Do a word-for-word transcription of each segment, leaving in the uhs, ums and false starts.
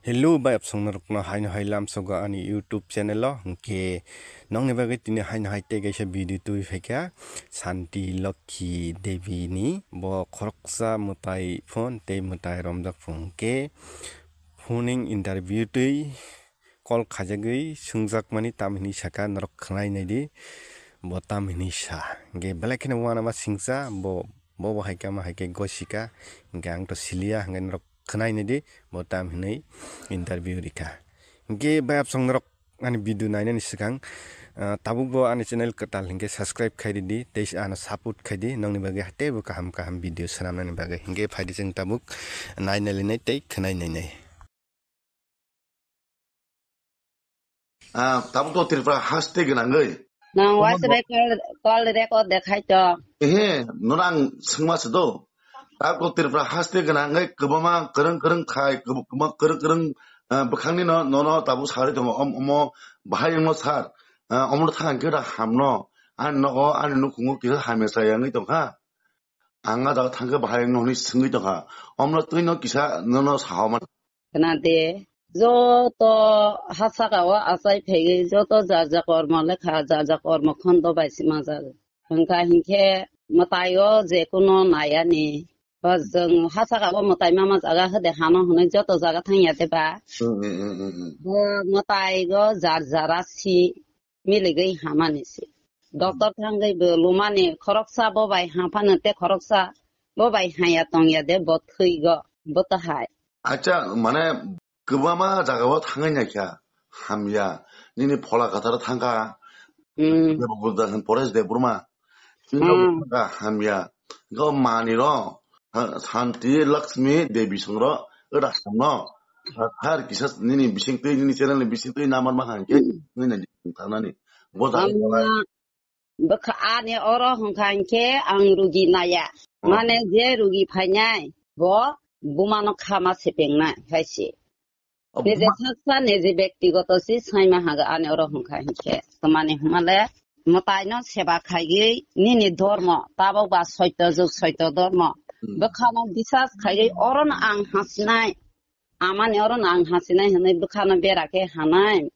Hello, bai apsong norokno haino hai lamsogo ani YouTube channel o. Hwnkhe nokni bagwi tini haino hai tei kaisa video twi phaikha Santi Lokhi Devi ni. Bo khoroksa mwtai phone tei mwtai romjak phone hwnkhe phoning interview twi call khaijagwi swngjakmani tam hinwi saka norok khwnai naidi bo tam hinwi sa. Hwnkhe belai kheno uanama singsa bo, bo bo hai khe ama hai khe gosika hwnkhe ang to siliya hwnkhe norok khwnai naidi bo tam hinwi interview rikha. Hwnkhe bai apsong norok ani video nainani swkang, ah, tabuk bo ani channel kwtal hwnkhe subscribe khai ridi tei ano support khai di nokni bagwi teibo kaham kaham video swnamnani bagwi. Hwnkhe phaidi chwng tabuk nainai lainai tei khwnai nainai. Ah, tabuk to Tripura haste gwnangwi. Nang Omo waisa bo- bai call, call record dekhai to. Ehe, nono ang swngma se do. Tabuk to Tripura haste gwnangwi kwbangma kwrwng kwrwng khai, kwb-, kwbangma kwrwng kwrwng, ah, bwkhangni no, nono tabuk sarwi tongo. Om-, omo bahai wngno sar, ah, omo thang khe da hamno. Ani nogo, ani nukhungo kisa hamya chaya wngwi tongkha. Ang a jaga thangkhe bahai wngno hwnwi swngwi tongkha. Omno twino kisa nono sahoman. Khna de, joto ha saka o achai phaiwi, joto jar jar kormo lekha, jar jar kormo khondo bai se manjak. Hwnkha hinkhe mwtai o je kuno nai ani. Ba jwng ha saka o mwtai mama jaga hwde hano hwnwi joto jaga thang ya de ba. Hmm, hmm, hmm, hmm, hmm. Bo mwtai o jar jar a si miligwi hamani se. Doctor thangwi bo lumani khoroksa bo bai haphano tei khoroksa bo bai haya tongya de bo thwigo bo to hai. Acha, mane kwbangma jagao thangwi naikha, hamya. Nini phola kwtharo thangkha, Hmm. Debogurda hwn Paresh Debbarma. Chini Hmm. Thangkha, hamya. Go mani ro, ha, Santi Lakshmi Devi songro, ora hamno. Har kisa nini bisingtwi, nini channel ni bisingtwi namar ma hangke, Hmm. nini thanani. Bo jaga Hamya. Bwkha ani oro hwnkha hinkhe ang rugi naya. Oh. Mane je rugi phainai, bo bumano khama sepengnai hai se. Oh, neje buma- saksa neje bektigoto si saima haga ani oro hwnkha hinkhe. Tamani hwnmale mwtaino seba khaigwi nini dormo, tabok ba soito jug soito dormo. Hmm. Bwkhano bisas khaigwi orono ang hasinai. Amani oro no ang hasinai hwnwi bwkhano bera khe hanai.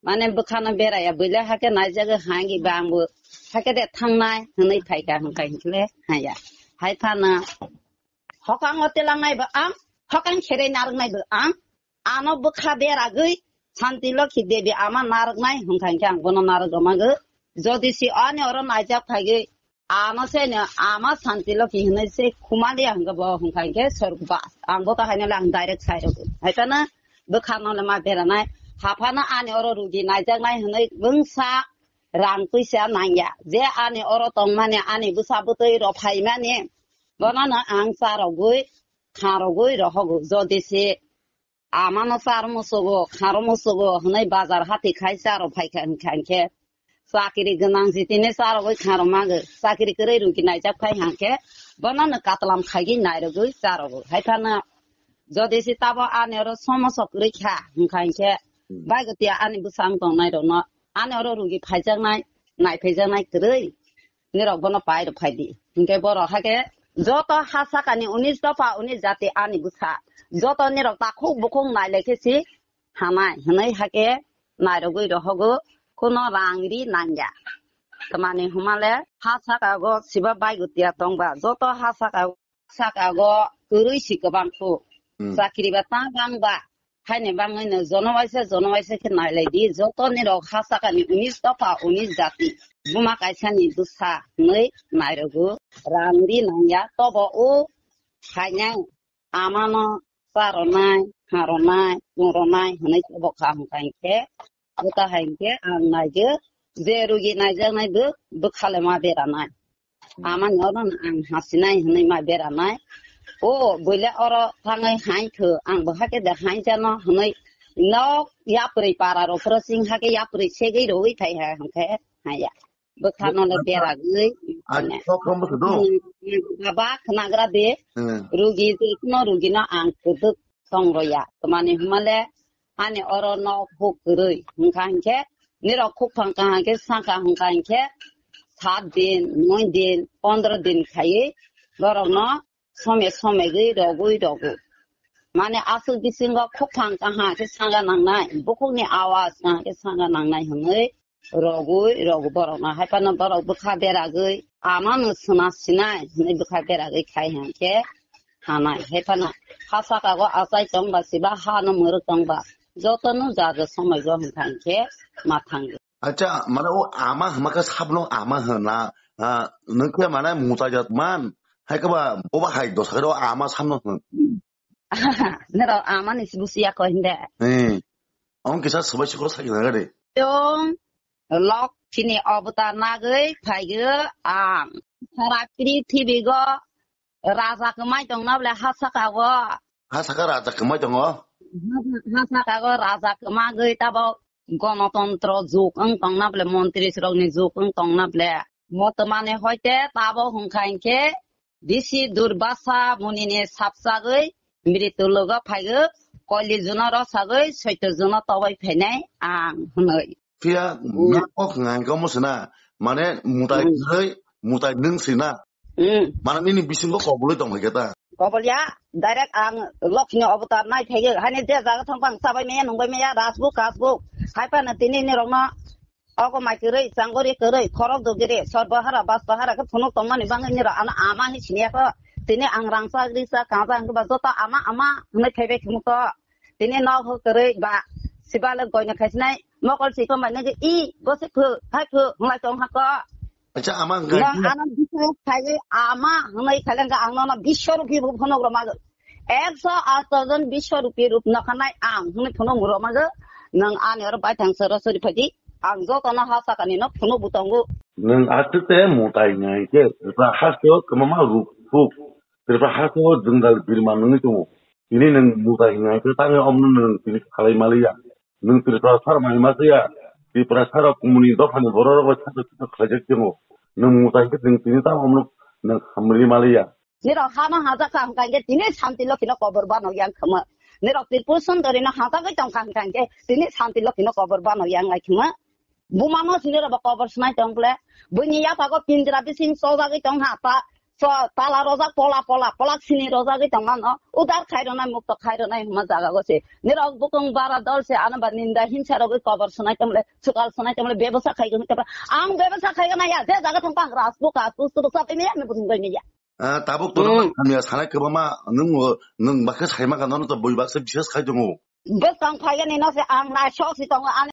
Mane bwkhano bera ya, buile hake naijagwi hangi ba angbo hake de thangnai hwnwi phaikha hwnkha hinkhe haya. Hai phano hokang o telangnai bo ang, hokang kherei narwknai bo ang. Ano bwkha beragwi Santi Lokhi Devi ama narwknai hwnkha hinkhe ang bono narwk rwmagwi. Jodi si ani oro naijak phaigwi Ano se no, ama Santi Lokhi hinui se khumaliya hingke bo hingka hingke sorok ba. Ang bo kahai no le ang direct sai rok. Hai phano bwkha no le ma beranai. Haphano ani oro rugi naijaknai hinui bwngsa rang puisa nangya. Je ani oro tongmani ani bwsa bwtwi rok phaimani. Bono no ang cha rogwi, kha rogwi rohogo. Jodi se Amano char musugo, kharo musugo, hwnwi bazar hati khai charo phaikha hinkha hinkhe. Chakiri gwnang jitini charogwi kharo mago, chakiri kwrwi rugi naijak phai hinkhe, bono no katlam khaigwi nairogwi charogo. Hai phano jodi se tabo ani oro somoso kwrwi kha hinkha hinkhe, Hmm. Baigo tiya ani bwsang tongnai rokno ani oro rugi phaijaknai, naiphaijaknai kwrwi. Nirok bono pai rok phai di. Hinkhe borok hake joto ha sakani unis dopha unis jati ani bwsa. Joto nirok takhuk bukhuk nailai khe si hanai hinui hake nairogwi rohogo kuno rang ri nangya. Tamani humale ha sakago siba baigo tiya tongba joto ha saka, sakago kwrwi si kwbang khu. Hmm. Chakri ba ta bang ba. Haini bangwi no jono waisa, jono waisa khe nailai di, joto ni rok ha sakani unis dopha, unis jati. Buma kaisa ni bwsa hinui nairogo, rang ri nangya, tobo o khainai, amano charonai, kharonai, chwngronai hinui tobo kha hwnkha hinkhe, bwta hai hinkhe ang naigo, je rugi naijaknai bo, bwkhale ma beranai. Amani oro no ang hasinai hinui ma beranai. O, buile oro thangwi hain kho, ang bo hake de hain jano hinui nok yapri para ro phro sing hake yapri segwi rogwi thai ha hwnkhe haya. Bwkhano le beragwi. Ai, kok rombo khe do? Hmm, baba khnagra de, Hmm. Rugi je kuno rugi no ang kwdwk tong roya. Tamani humale Ani oro nok huk kwrwi hwnkha hinkhe, nirok khukphang kaham khe saka hwnkha hinkhe, sat din, noi din, pondro din khaiwi borokno some somegwi rogwi rogo. Mane aswk bisingo khukphang kaha khe sanga nangnai, bukhukni awaz kaha khe sanga nangnai hwnwi rogwi, rogo borokno. Hai phano borok bwkha beragwi, amano swna sinai hwnwi bwkha beragwi khai hwn khe hanai. Hai phano ha saka go achai tongba siba, hano mwrwk tongba, jotono jaga somoi go hwn kha hwn khe ma thango. Acha, mane o ama hwnma khe sabno ama hwna, ah, nwng khe mane mutai jat man, hai khe ba boba hai dosa khe o ama sabno hwn. Nero amani si busi ya ko hinde. Eh. Ong kisa sabai sikoro sakina gade. Tong lok chini avatar nagwi phaigo ang. Sara prithibi go raja kwmai tongna bole ha saka go. Ha saka raja kwmai tongo? Ha saka go raja kwmagwi tabo gonotontro juk wng tongna bole, montri rokni juk wng tongna bole. Motomani hoite tabo hwnkha hinkhe bisi durbasa munini sapsagwi mritu logo phaigo, koli juno rosagwi soito juno tobai phainai ang hwnwi. Phiya Hmm. nok kok ngai komo sina, mane mutai Hmm. kwrwi, mutai nwng sina. Hmm. Mane nini bisingo kobului tong hai khe ta. Kobol ya, direct ang lokni avatar nai phaigo, hani je jaga thang bang sabai maya nungbai maya, rasbuk kasbuk. Hai phano tini ni rokno ogo mai kwrwi, changori kwrwi, khorok dogiri, sorbo hara, basto hara khe phunuk tongmani bangwi nirok ano ama hi siniya kho. Tini ang rangchak risa kajak hwnkhe ba joto ama ama hwnwi phaibai khwmuk to. Tini nok hw kwrwi ba sibale goino khaisinai mokol si tongbai nai i bo se phu hai phu hwnlai tong hako. Acha ama hwnkha Nang khe ano biswa khaiwi ama hwnwi khailangkha ang nono biswa ruphi bo phunuk rwmagw. Ekso asto jon biswa ruphi rup nokhanai ang hwnwi phunuk rwmagw. Nang ani oro baithang sorasori phaidi. Ang jotono ha sakani no phunuk bo tongo. Nwng aswk te mutai ngai khe, Tripura haste o kwbangma ruk phuk, Tripura haste o jwngjal birma nungwi tongo. Tini nwng mutai ngai khe tangwi omno nwng tini khalai maliya. Nwng Tripura sar mai ma siya, Tripura sar o kumuni dophani borok rok bai sakha sakha khlaijak tongo. Nwng mutai khe nwng tini tamo omno nwng hamri maliya. Nirok hano hajak kha hwnkha hinkhe tini Santi Lokhi no kobor bano yang khama. Nirok Tripura Sundori no hajagwi tong kha hwnkha hinkhe tini Santi Lokhi no kobor bano yang lai khama. Buma no sini rok bo kobor swnai tong ble. Buini yaphago pinjra bising chojagwi tong ha ta. So tala rojak pola pola polak sini rojagwi tong mano. Udar khai ronai mukto khai ronai hwnma jaga go se. Nirok bukung bara dol se ano ba ninda himsa rogwi kobor swnai tong ble. Sukal swnai tong ble bebosa khai gwn tong ble. Ang bebosa khai gwn ya je jaga thang pang ras buka tus tus sa tini ya me buding bai me ya. Ah, tabuk to Hmm. Hamya sanai kwbangma nwng, nwng bakhe saima ka nono to bui baksa bises khai tongo. Bwskang phaigani no se ang nai sok si tongo ani.